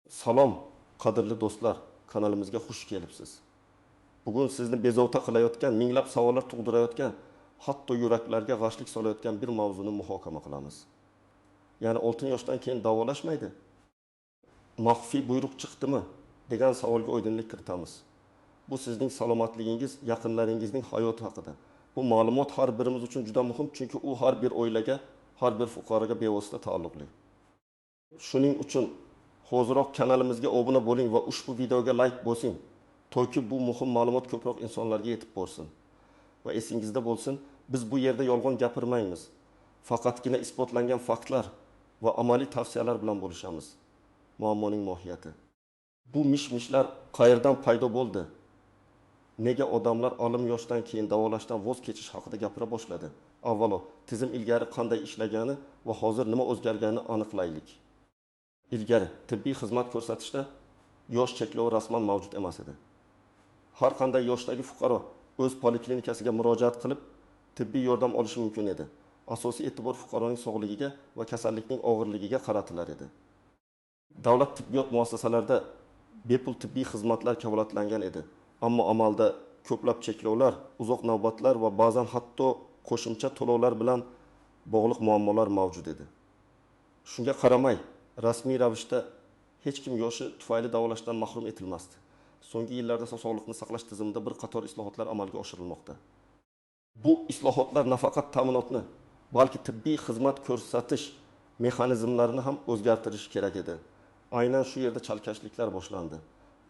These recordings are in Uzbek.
Salom, qadrli do'stlar, kanalimizga xush kelibsiz. Bugun sizni bezovta qilayotgan, minglab savollar tug'dirayotgan, hatto yuraklarga g'ashlik solayotgan bir mavzuni muhokama qilamiz. Ya'ni oltin yoshdan keyin davolashmaydi, maxfiy buyruq chiqdimi degan savolga oydinlik kiritamiz. Bu sizning salomatligingiz, yaqinlaringizning hayoti haqida. Bu ma'lumot har birimiz uchun juda muhim, chunki u har bir oilaga, har bir fuqaroga bevosita taalluqli. Shuning uchun hoziroq kanalimizga obuna bo'ling va ushbu videoga like bosing, toki bu muhim ma'lumot ko'proq insonlarga yetib borsin. Va esingizda bo'lsin, biz bu yerda yolg'on gapirmaymiz. Faqatgina isbotlangan faktlar va amaliy tavsiyalar bilan bo'lishamiz. Muammoning mohiyati. Bu mish-mishlar qayerdan paydo bo'ldi? Nega odamlar olim yoshdan keyin davolashdan voz kechish haqida gapira boshladi? Avvalo, tizim ilgari qanday ishlagani va hozir nima o'zgarganini aniqlaylik. Ilgari tibbiy xizmat ko'rsatishda yosh cheklovi rasman mavjud emas edi. Har qanday yoshdagi fuqaro o'z poliklinikasiga murojaat qilib, tibbiy yordam olishi mumkin edi. Asosiy e'tibor fuqaroning sog'ligiga va kasallikning og'irligiga qaratilar edi. Davlat tibbiyot muassasalarida bepul tibbiy xizmatlar kafolatlangan edi. Ammo amalda ko'plab cheklovlar, uzoq navbatlar va ba'zan hatto qo'shimcha to'lovlar bilan bog'liq muammolar mavjud edi. Shunga qaramay, rasmiy ravishda hech kim yoshi tufayli davolashdan mahrum etilmasdi. So'nggi yillarda sog'liqni saqlash tizimida bir qator islohotlar amalga oshirilmoqda. Bu islohotlar nafaqat ta'minotni, balki tibbiy xizmat ko'rsatish mexanizmlarini ham o'zgartirishi kerak edi. Aynan shu yerda chalkashliklar boshlandi.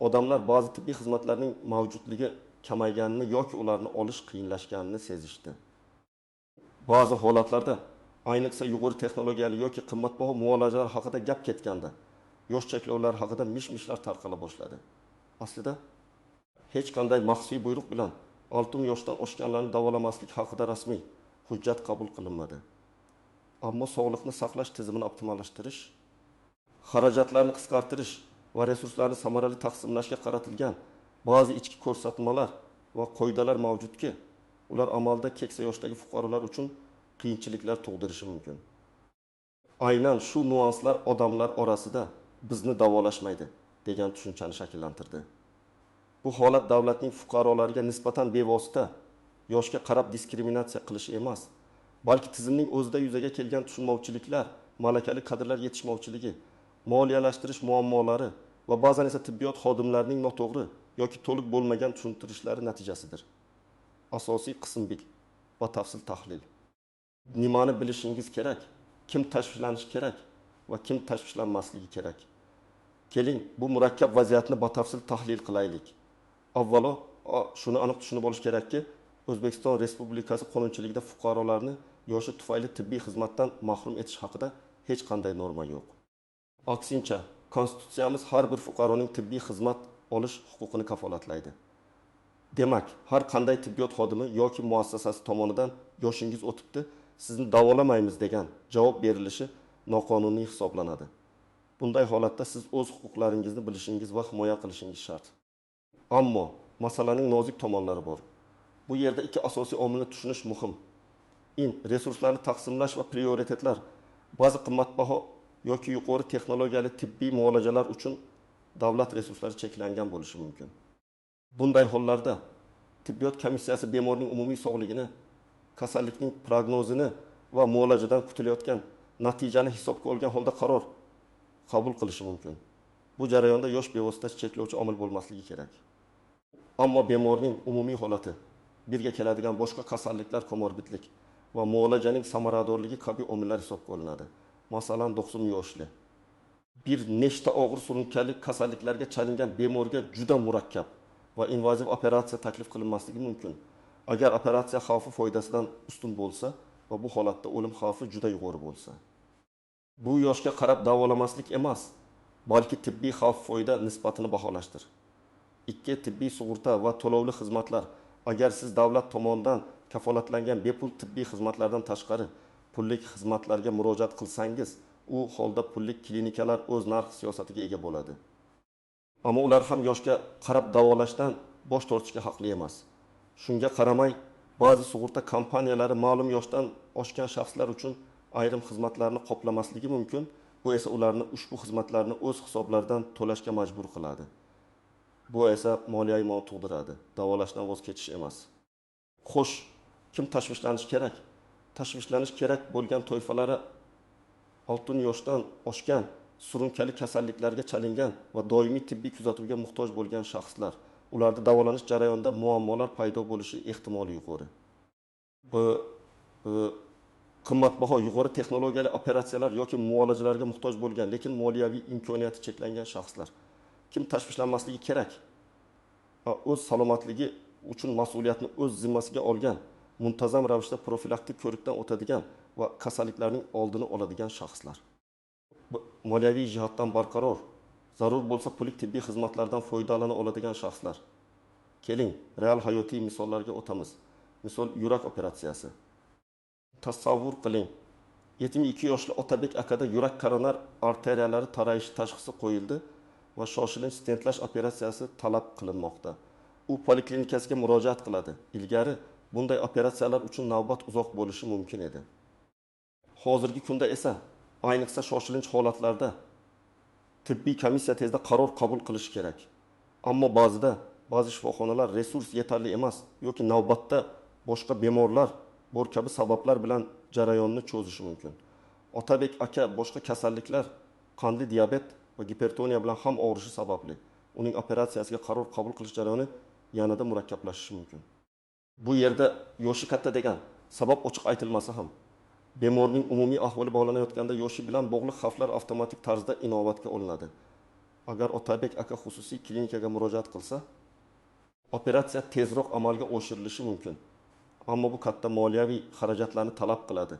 Odamlar ba'zi tibbiy xizmatlarning mavjudligi kamayganini yoki ularni olish qiyinlashganini sezishdi. Ba'zi holatlarda, ayniqsa yuqori texnologiyali yoki qimmatbaho muolajalar haqida gap ketganda, yosh cheklovlari haqida mish-mishlar tarqala boshladi. Aslida hech qanday maxfiy buyruq bilan oltin yoshdan oshganlarni davolamaslik haqida rasmiy hujjat qabul qilinmadi. Ammo sog'liqni saqlash tizimini optimallashtirish, xarajatlarni qisqartirish va resurslarni samarali taqsimlashga qaratilgan ba'zi ichki ko'rsatmalar va qoidalar mavjudki, ular amalda keksa yoshdagi fuqarolar uchun qiyinchiliklar tug'dirishi mumkin. Aynan shu nuanslar odamlar orasida bizni davolashmaydi degan tushunchani shakllantirdi. Bu holat davlatning fuqarolarga nisbatan bevosita yoshga qarab diskriminatsiya qilishi emas, balki tizimning o'zida yuzaga kelgan tushunmovchiliklar, malakali kadrlar yetishmovchiligi, moliyalashtirish muammolari va ba'zan esa tibbiyot xodimlarining noto'g'ri yoki to'liq bo'lmagan tushuntirishlari natijasidir. Asosiy qism batafsil tahlil. Nimani bilishingiz kerak, kim tashvishlanishi kerak va kim tashvishlanmasligi kerak. Keling, bu murakkab vaziyatni batafsil tahlil qilaylik. Avvalo, shuni aniq tushunib olish kerakki, O'zbekiston Respublikasi qonunchiligida fuqarolarni yoshi tufayli tibbiy xizmatdan mahrum etish haqida hech qanday norma yo'q. Aksincha, konstitutsiyamiz har bir fuqaroning tibbiy xizmat olish huquqini kafolatlaydi. Demak, har qanday tibbiyot xodimi yoki muassasasi tomonidan yoshingiz o'tibdi, sizni davolamaymiz degan javob berilishi noqonuniy hisoblanadi. Bunday holatda siz o'z huquqlaringizni bilishingiz va himoya qilishingiz shart. Ammo masalaning nozik tomonlari bor. Bu yerda ikki asosiy omilni tushunish muhim. Resurslarni taqsimlash va prioritetlar. Ba'zi qimmatbaho yoki yuqori texnologiyali tibbiy muolajalar uchun davlat resurslari cheklangan bo'lishi mumkin. Bunday hollarda tibbiyot komissiyasi bemorning umumiy sog'ligini, kasallikning prognozini va muolajadan kutilayotgan natijani hisobga olgan holda qaror qabul qilishi mumkin. Bu jarayonda yosh bevosita cheklovchi omil bo'lmasligi kerak. Ammo bemorning umumiy holati, birga keladigan boshqa kasalliklar, komorbidlik va muolajaning samaradorligi kabi omillar hisobga olinadi. Masalan, 90 yoshli bir nechta og'ir surunkali kasalliklarga chalingan bemorga juda murakkab va invaziv operatsiya taklif qilinmasligi mumkin. Agar operatsiya xavfi foydasidan ustun bo'lsa va bu holatda o'lim xavfi juda yuqori bo'lsa. Bu yoshga qarab davolamaslik emas, balki tibbiy xavf foyda nisbatini baholashdir. 2. Tibbiy sug'urta va to'lovli xizmatlar. Agar siz davlat tomonidan kafolatlangan bepul tibbiy xizmatlardan tashqari pullik xizmatlarga murojaat qilsangiz, u holda pullik klinikalar o'z narx siyosatiga ega bo'ladi. Ammo ular ham yoshga qarab davolashdan bosh tortishga haqli emas. Shunga qaramay, ba'zi sug'urta kompaniyalari ma'lum yoshdan oshgan shaxslar uchun ayrim xizmatlarni qoplamasligi mumkin. Bu esa ularni ushbu xizmatlarni o'z hisoblaridan to'lashga majbur qiladi. Bu esa moliyaviy muammo tug'diradi, davolashdan voz kechish emas. Xo'sh, kim tashvishlanishi kerak? Tashvishlanish kerak bo'lgan toifalari 60 yoshdan oshgan, surunkali kasalliklarga chalingan va doimiy tibbiy kuzatuvga muhtoj bo'lgan shaxslar. Ularda davolanish jarayonida muammolar paydo bo'lishi ehtimoli yuqori. Bu qimmatbaho yuqori texnologiyali operatsiyalar yoki muolajalarga muhtoj bo'lgan, lekin moliyaviy imkoniyati cheklangan shaxslar. Kim tashvishlanmasligi kerak? O'z salomatligi uchun mas'uliyatni o'z zimmasiga olgan, muntazam ravishda profilaktik ko'rikdan o'tadigan va kasalliklarning oldini oladigan shaxslar. Moliyaviy jihatdan barqaror, zarur bo'lsa pullik tibbiy xizmatlardan foydalana oladigan shaxslar. Keling, real hayotiy misollarga o'tamiz. Misol, yurak operatsiyasi. Tasavvur qiling, 72 yoshli Otabek akada yurak koronar arteriyalari tarayishi tashxisi qo'yildi va shoshilinch stentlash operatsiyasi talab qilinmoqda. U poliklinikasiga murojaat qiladi. Ilgari bunday operatsiyalar uchun navbat uzoq bo'lishi mumkin edi. Hozirgi kunda esa, ayniqsa shoshilinch holatlarda tibbiy komissiya tezda qaror qabul qilishi kerak. Ammo ba'zida ba'zi shifoxonalar resurs yetarli emas yoki navbatda boshqa bemorlar bor kabi sabablar bilan jarayonni cho'zishi mumkin. Otabek aka boshqa kasalliklar, qandli diabet va gipertoniya bilan ham og'rishi sababli uning operatsiyasiga qaror qabul qilish jarayoni yanada murakkablashishi mumkin. Bu yerda yoshi katta degan sabab ochiq aytilmasa ham, bemorning umumiy ahvoli baholanayotganda yoshi bilan bog'liq xavflar avtomatik tarzda inobatga olinadi. Agar Otabek aka xususiy klinikaga murojaat qilsa, operatsiya tezroq amalga oshirilishi mumkin. Ammo bu katta moliyaviy xarajatlarni talab qiladi.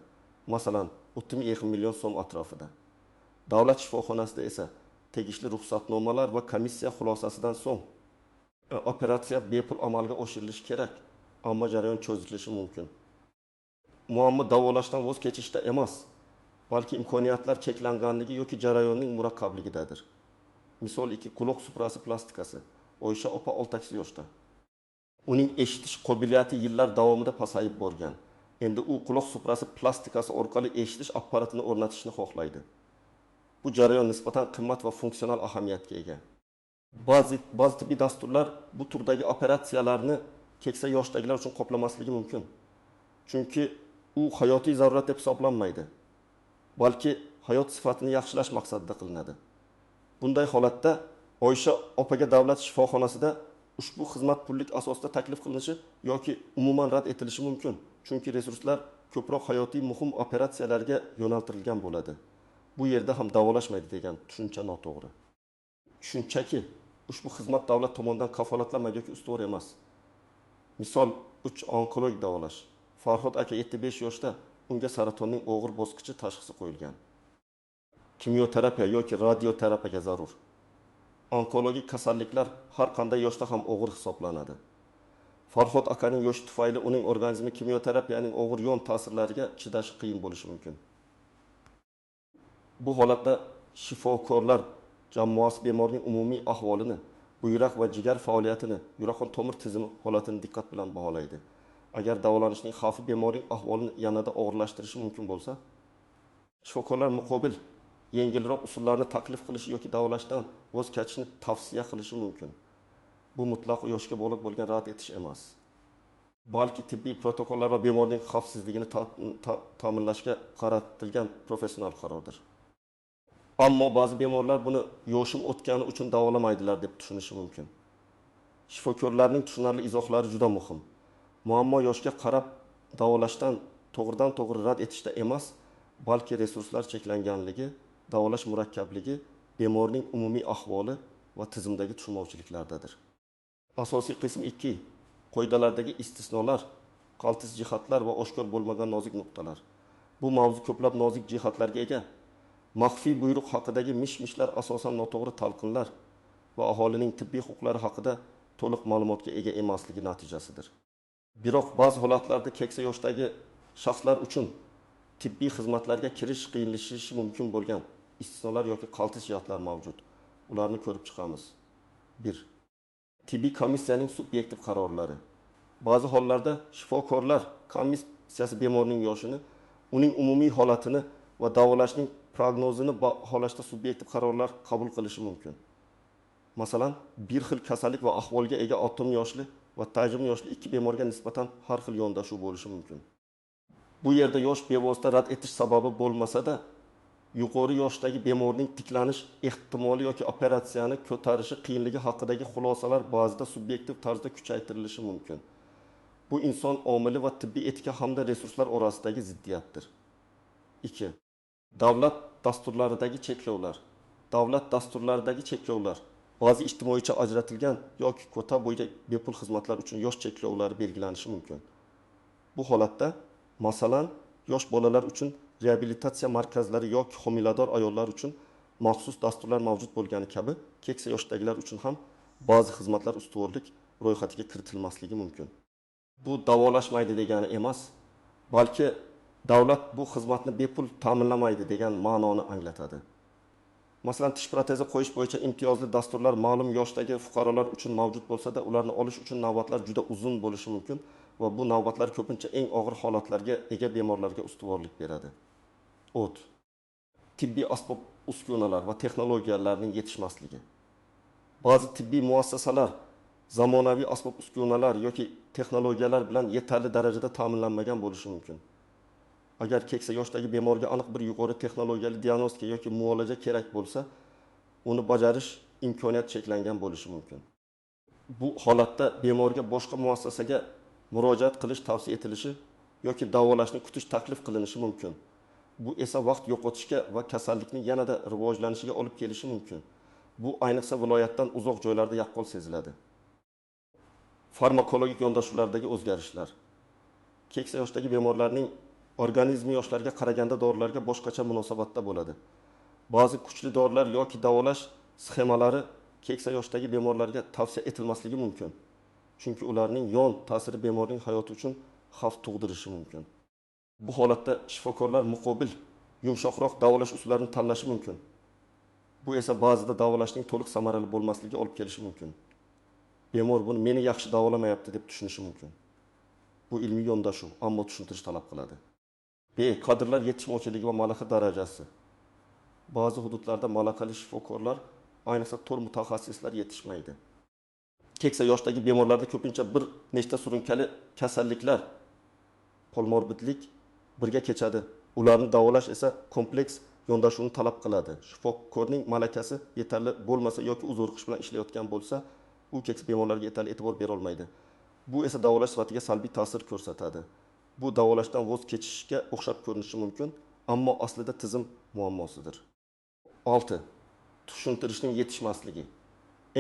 Masalan, 32 million so'm atrofida. Davlat shifoxonasida esa tegishli ruxsatnomalar va komissiya xulosasidan so'ng operatsiya bepul amalga oshirilishi kerak, ammo jarayon cho'zilishi mumkin. Muammo davolashdan voz kechishda emas, balki imkoniyatlar cheklanganligi yoki jarayonning murakkabligidadir. Misol 2, quloq suprasi plastikasi. Oysha opa 68 yoshda. Uning eshitish qobiliyati yillar davomida pasayib borgan. Endi u quloq suprasi plastikasi orqali eshitish apparatini o'rnatishni xohlaydi. Bu jarayon nisbatan qimmat va funksional ahamiyatga ega. Ba'zi tibbiy dasturlar bu turdagi operatsiyalarni keksa yoshdagilar uchun qoplamasligi mumkin. Chunki u hayotiy zarurat deb hisoblanmaydi, balki hayot sifatini yaxshilash maqsadida qilinadi. Bunday holatda Oysha opaga davlat shifoxonasida ushbu xizmat pullik asosida taklif qilinishi yoki umuman rad etilishi mumkin. Chunki resurslar ko'proq hayotiy muhim operatsiyalarga yo'naltirilgan bo'ladi. Bu yerda ham davolashmaydi degan tushuncha noto'g'ri. Shunchaki ushbu xizmat davlat tomonidan kafolatlanmaydi yoki ustuvor emas. Misol 3, onkologik davolash. Farhod aka 75 yoshda, unga saratonning og'ir bosqichi tashxisi qo'yilgan. Kimyoterapiya yoki radioterapiyaga zarur. Onkologik kasalliklar har qanday yoshda ham og'ir hisoblanadi. Farhod akaning yoshi tufayli uning organizmi kimyoterapiyaning og'ir yon ta'sirlariga chidashi qiyin bo'lishi mumkin. Bu holatda shifokorlar jamoasi bemorning umumiy ahvolini, buyrak va jigar faoliyatini, yurak-qon tomir tizimi holatini diqqat bilan baholaydi. Agar davolanishning xavfi bemorning ahvolini yanada og'irlashtirishi mumkin bo'lsa, shifokorlar muqobil yengilroq usullarni taklif qilishi yoki davolashdan voz kechishni tavsiya qilishi mumkin. Bu mutlaq yoshga bog'liq bo'lgan rad etish emas, balki tibbiy protokollar va bemorning xavfsizligini ta'minlashga qaratilgan professional qarordir. Ammo ba'zi bemorlar buni yoshim o'tgani uchun davolamaydilar deb tushunishi mumkin. Shifokorlarning tushunarli izohlari juda muhim. Muammo yoshga qarab davolashdan to'g'ridan to'g'ri rad etishda emas, balki resurslar cheklanganligi, davolash murakkabligi, bemorning umumiy ahvoli va tizimdagi tushunmovchiliklardadir. Asosiy qism 2. Qoidalardagi istisnolar, qaltis jihatlar va oshkor bo'lmagan nozik nuqtalar. Bu mavzu ko'plab nozik jihatlarga ega. Maxfiy buyruq haqidagi mish-mishlar asosan noto'g'ri talqinlar va aholining tibbiy huquqlari haqida to'liq ma'lumotga ega emasligi natijasidir. Biroq ba'zi holatlarda keksa yoshdagi shaxslar uchun tibbiy xizmatlarga kirish qiyinlashishi mumkin bo'lgan istisnolar yoki qaltis jihatlar mavjud. Ularni ko'rib chiqamiz. 1. Tibbiy komissiyaning subyektiv qarorlari. Ba'zi hollarda shifokorlar komissiyasi bemorning yoshini, uning umumiy holatini va davolashning prognozini baholashda subyektiv qarorlar qabul qilishi mumkin. Masalan, bir xil kasallik va ahvolga ega 60 yoshli va tag'in yoshli ikki bemorga nisbatan har xil yondashuv bo'lishi mumkin. Bu yerda yosh bevosita rad etish sababi bo'lmasa-da, yuqori yoshdagi bemorning tiklanish ehtimoli yoki operatsiyani ko'tarishi qiyinligi haqidagi xulosalar ba'zida subyektiv tarzda kuchaytirilishi mumkin. Bu inson omili va tibbiy etika hamda resurslar orasidagi ziddiyatdir. 2. Davlat dasturlaridagi cheklovlar. Davlat dasturlaridagi cheklovlar ba'zi ijtimoiycha ajratilgan yoki kvota bo'yicha bepul xizmatlar uchun yosh cheklovlari belgilanishi mumkin. Bu holatda, masalan, yosh bolalar uchun reabilitatsiya markazlari yoki homilador ayollar uchun maxsus dasturlar mavjud bo'lgani kabi, keksa yoshdagilar uchun ham ba'zi xizmatlar ustuvorlik ro'yxatiga kiritilmasligi mumkin. Bu davolashmaydi degani emas, balki davlat bu xizmatni bepul ta'minlamaydi degan ma'noni anglatadi. Masalan, tish protezi qo'yish bo'yicha imtiyozli dasturlar ma'lum yoshdagi fuqarolar uchun mavjud bo'lsa-da, ularni olish uchun navbatlar juda uzun bo'lishi mumkin va bu navbatlar ko'pincha eng og'ir holatlarga ega bemorlarga ustuvorlik beradi. 4. Tibbiy asbob uskunalar va texnologiyalarning yetishmasligi. Ba'zi tibbiy muassasalar zamonaviy asbob uskunalar yoki texnologiyalar bilan yetarli darajada ta'minlanmagan bo'lishi mumkin. Agar keksa yoshdagi bemorga aniq bir yuqori texnologiyali diagnostika yoki muolaja kerak bo'lsa, uni bajarish imkoniyati cheklangan bo'lishi mumkin. Bu holatda bemorga boshqa muassasaga murojaat qilish tavsiya etilishi yoki davolashni kutish taklif qilinishi mumkin. Bu esa vaqt yo'qotishga va kasallikning yanada rivojlanishiga olib kelishi mumkin. Bu ayniqsa viloyatdan uzoq joylarda yaqqol seziladi. Farmakologik yondashuvlardagi o'zgarishlar. Keksa yoshdagi bemorlarning organizmi yoshlarga qaraganda dorilarga boshqacha munosabatda bo'ladi. Ba'zi kuchli dorilar yoki davolash sxemalari keksa yoshdagi bemorlarga tavsiya etilmasligi mumkin. Chunki ularning yon ta'siri bemorning hayoti uchun xavf tug'dirishi mumkin. Bu holatda shifokorlar muqobil yumshoqroq davolash usullarini tanlashi mumkin. Bu esa ba'zida davolashning to'liq samarali bo'lmasligiga olib kelishi mumkin. Bemor buni meni yaxshi davolamayapti deb tushunishi mumkin. Bu ilmiy yondashuv, ammo tushuntirish talab qiladi. B. Kadrlar yetishmovchiligi va malaka darajasi. Ba'zi hududlarda malakali shifokorlar, ayniqsa to'r mutaxassislar yetishmaydi. Keksa yoshdagi bemorlarda ko'pincha bir nechta surunkali kasalliklar, polmorbidlik birga kechadi. Ularni davolash esa kompleks yondashuvni talab qiladi. Shifokorning malakasi yetarli bo'lmasa yoki zo'riqish bilan ishlayotgan bo'lsa, u keksa bemorlarga yetarli e'tibor bera olmaydi. Bu esa davolash sifatiga salbiy ta'sir ko'rsatadi. Bu davolashdan voz kechishga o'xshab ko'rinishi mumkin, ammo aslida tizim muammosidir. 6. Tushuntirishning yetishmasligi.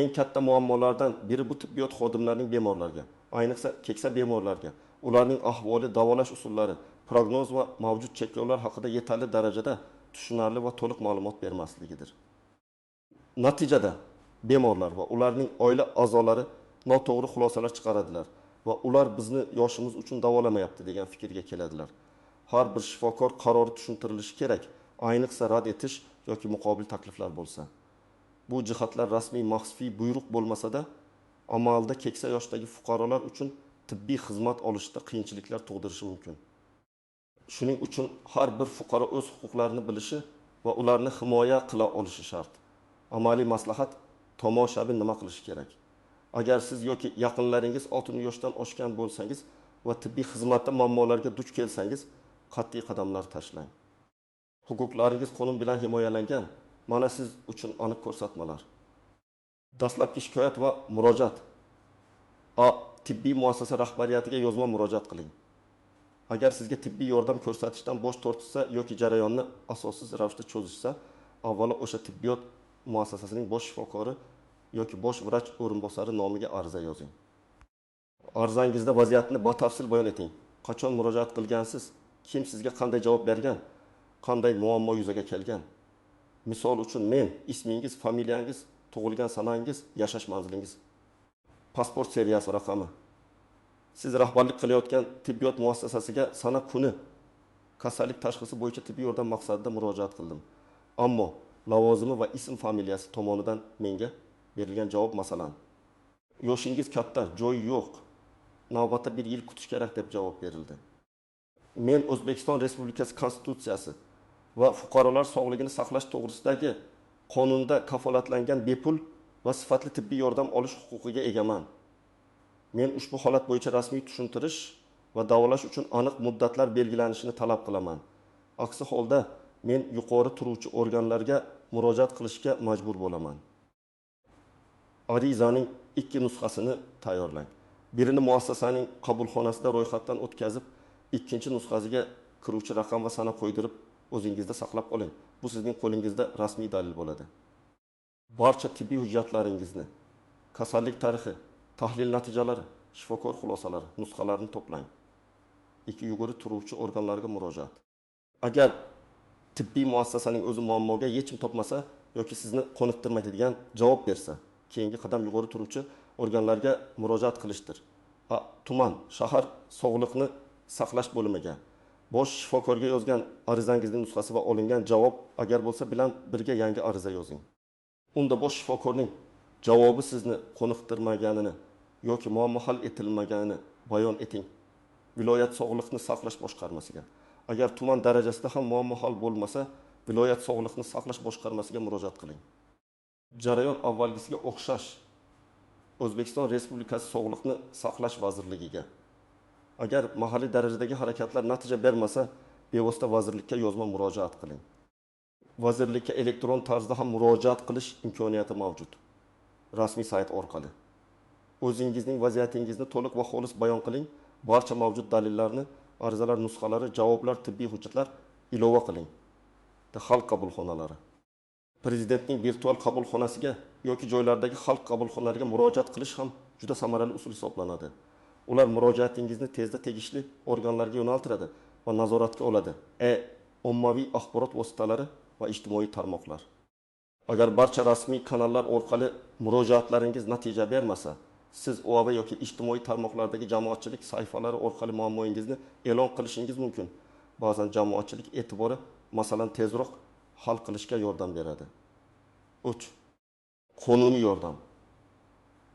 Eng katta muammolardan biri bu tibbiyot xodimlarining bemorlarga, ayniqsa keksa bemorlarga, ularning ahvoli, davolash usullari, prognoz va mavjud cheklovlar haqida yetarli darajada tushunarli va to'liq ma'lumot bermasligidir. Natijada bemorlar va ularning oila a'zolari noto'g'ri xulosalar chiqaradilar va ular bizni yoshimiz uchun davolamayapti degan fikrga keladilar. Har bir shifokor qarori tushuntirilishi kerak, ayniqsa rad etish yoki muqobil takliflar bo'lsa. Bu jihatlar rasmiy maxfiy buyruq bo'lmasa-da, amalda keksa yoshdagi fuqarolar uchun tibbiy xizmat olishda qiyinchiliklar tug'dirishi mumkin. Shuning uchun har bir fuqaro o'z huquqlarini bilishi va ularni himoya qila olishi shart. Amaliy maslahat: tomoshabin nima qilishi kerak? Agar siz yoki yaqinlaringiz 60 yoshdan oshgan bo'lsangiz va tibbiy xizmatda muammolarga duch kelsangiz, qat'iy qadamlar tashlang. Huquqlaringiz qonun bilan himoyalangan. Mana siz uchun aniq ko'rsatmalar. Dastlabki shikoyat va murojaat. A. Tibbiy muassasa rahbariyatiga yozma murojaat qiling. Agar sizga tibbiy yordam ko'rsatishdan bosh tortishsa yoki jarayonni asossiz ravishda cho'zishsa, avvalo o'sha tibbiyot muassasasining bosh shifokori yoki bosh vrach o'rinbosari nomiga ariza yozing. Arizangizda vaziyatni batafsil bayon eting. Qachon murojaat qilgansiz? Kim sizga qanday javob bergan? Qanday muammo yuzaga kelgan? Misol uchun men, ismingiz, familiyangiz, tug'ilgan sanangiz, yashash manzilingiz, pasport seriyasi raqami. Siz rahbarlik qilayotgan tibbiyot muassasasiga sana kuni kasallik tashxisi bo'yicha tibbiy yordam maqsadida murojaat qildim. Ammo lavozimi va ism familiyasi tomonidan menga berilgan javob, masalan, yoshingiz katta, joy yo'q, navbatda bir yil kutish kerak deb javob berildi. Men O'zbekiston Respublikasi Konstitutsiyasi va fuqarolar sog'lig'ini saqlash to'g'risidagi qonunda kafolatlangan bepul va sifatli tibbiy yordam olish huquqiga egaman. Men ushbu holat bo'yicha rasmiy tushuntirish va davolash uchun aniq muddatlar belgilanishini talab qilaman. Aksi holda, men yuqori turuvchi organlarga murojaat qilishga majbur bo'laman. Arizaning 2 nusxasini tayyorlang. Birini muassasaning qabulxonasida ro'yxatdan o'tkazib, ikkinchi nusxasiga kiruvchi raqam va sana qo'ydirib, o'zingizda saqlab qoling. Bu sizning qo'lingizda rasmiy dalil bo'ladi. Barcha tibbiy hujjatlaringizni, kasallik tarixi, tahlil natijalari, shifokor xulosalari, nusxalarini to'plang. 2 yuqori turuvchi organlarga murojaat. Agar tibbiy muassasaning o'zi muammoga yechim topmasa yoki sizni qoniqtirmaydigan javob bersa, keyingi qadam yuqori turuvchi organlarga murojaat qilishdir. Tuman, shahar sog'liqni saqlash bo'limiga, bosh shifokorga yozgan arizangizning nusxasi va olingan javob agar bo'lsa bilan birga yangi ariza yozing. Unda bosh shifokorning javobi sizni qoniqtirmaganini yoki muammo hal etilmaganini bayon eting. Viloyat sog'liqni saqlash boshqarmasiga. Agar tuman darajasida ham muammo hal bo'lmasa, viloyat sog'liqni saqlash boshqarmasiga murojaat qiling. Jarayon avvalgisiga o'xshash. O'zbekiston Respublikasi Sog'liqni saqlash vazirligiga. Agar mahalliy darajadagi harakatlar natija bermasa, bevosita vazirlikka yozma murojaat qiling. Vazirlikka elektron tarzda ham murojaat qilish imkoniyati mavjud. Rasmiy sayt orqali. O'zingizning vaziyatingizni to'liq va xolis bayon qiling. Barcha mavjud dalillarni, arizalar nusxalari, javoblar, tibbiy hujjatlar ilova qiling. Xalq qabulxonalari. Prezidentning virtual qabulxonasiga yoki joylardagi xalq qabulxonalariga murojaat qilish ham juda samarali usul hisoblanadi. Ular murojaatingizni tezda tegishli organlarga yo'naltiradi va nazoratga oladi. Ommaviy axborot vositalari va ijtimoiy tarmoqlar. Agar barcha rasmiy kanallar orqali murojaatlaringiz natija bermasa, siz OAV yoki ijtimoiy tarmoqlardagi jamoatchilik sahifalari orqali muammoingizni e'lon qilishingiz mumkin. Ba'zan jamoatchilik e'tibori masalan tezroq hal qilishga yordam beradi. 3. Qonuniy yordam.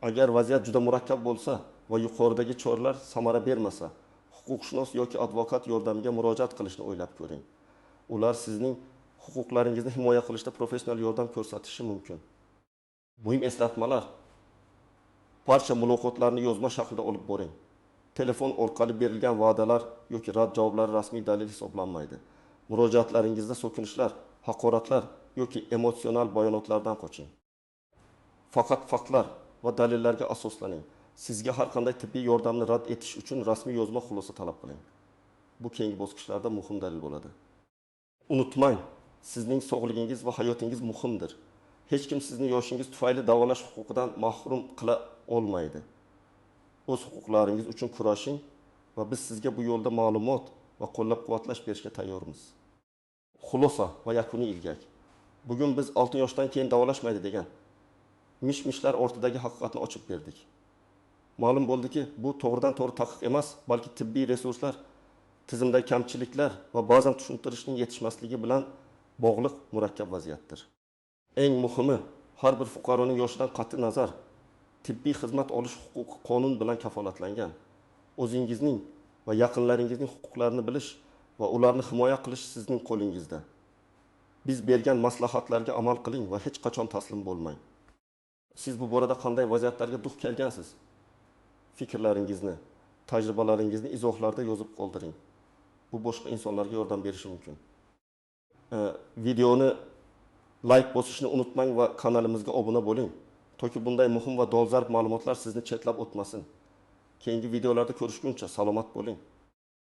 Agar vaziyat juda murakkab bo'lsa va yuqoridagi choralar samara bermasa, huquqshunos yoki advokat yordamiga murojaat qilishni o'ylab ko'ring. Ular sizning huquqlaringizni himoya qilishda professional yordam ko'rsatishi mumkin. Muhim eslatmalar. Barcha muloqotlarni yozma shaklda olib boring. Telefon orqali berilgan va'dalar yoki rad javoblari rasmiy dalil hisoblanmaydi. Murojaatlaringizda so'kinishlar, haqoratlar yoki emotsional bayonotlardan qoching. Faqat faktlar va dalillarga asoslaning. Sizga har qanday tibbiy yordamni rad etish uchun rasmiy yozma xulosa talab qiling. Bu keyingi bosqichlarda muhim dalil bo'ladi. Unutmang, sizning sog'ligingiz va hayotingiz muhimdir. Hech kim sizni yoshingiz tufayli davolash huquqidan mahrum qila olmaydi. O'z huquqlaringiz uchun kurashing va biz sizga bu yo'lda ma'lumot va qo'llab-quvvatlash berishga tayyormiz. Xulosa va yakuniy ilgak. Bugun biz 6 yoshdan keyin davolashmaydi degan mish-mishlar ortidagi haqiqatni ochib berdik. Ma'lum bo'ldiki, bu to'g'ridan-to'g'ri taqiq emas, balki tibbiy resurslar, tizimdagi kamchiliklar va ba'zan tushuntirishning yetishmasligi bilan bog'liq murakkab vaziyatdir. Eng muhimi, har bir fuqaroning yoshidan qat'i nazar tibbiy xizmat olish huquqi qonun bilan kafolatlangan. O'zingizning va yaqinlaringizning huquqlarini bilish va ularni himoya qilish sizning qo'lingizda. Biz bergan maslahatlarga amal qiling va hech qachon taslim bo'lmang. Siz bu borada qanday vaziyatlarga duch kelgansiz? Fikrlaringizni, tajribalaringizni izohlarda yozib qoldiring. Bu boshqa insonlarga yordam berishi mumkin. Videoni like bosishni unutmang va kanalimizga obuna bo'ling. Toki bunday muhim va dolzarb ma'lumotlar sizni chetlab o'tmasin. Keyingi videolarda ko'rishguncha salomat bo'ling.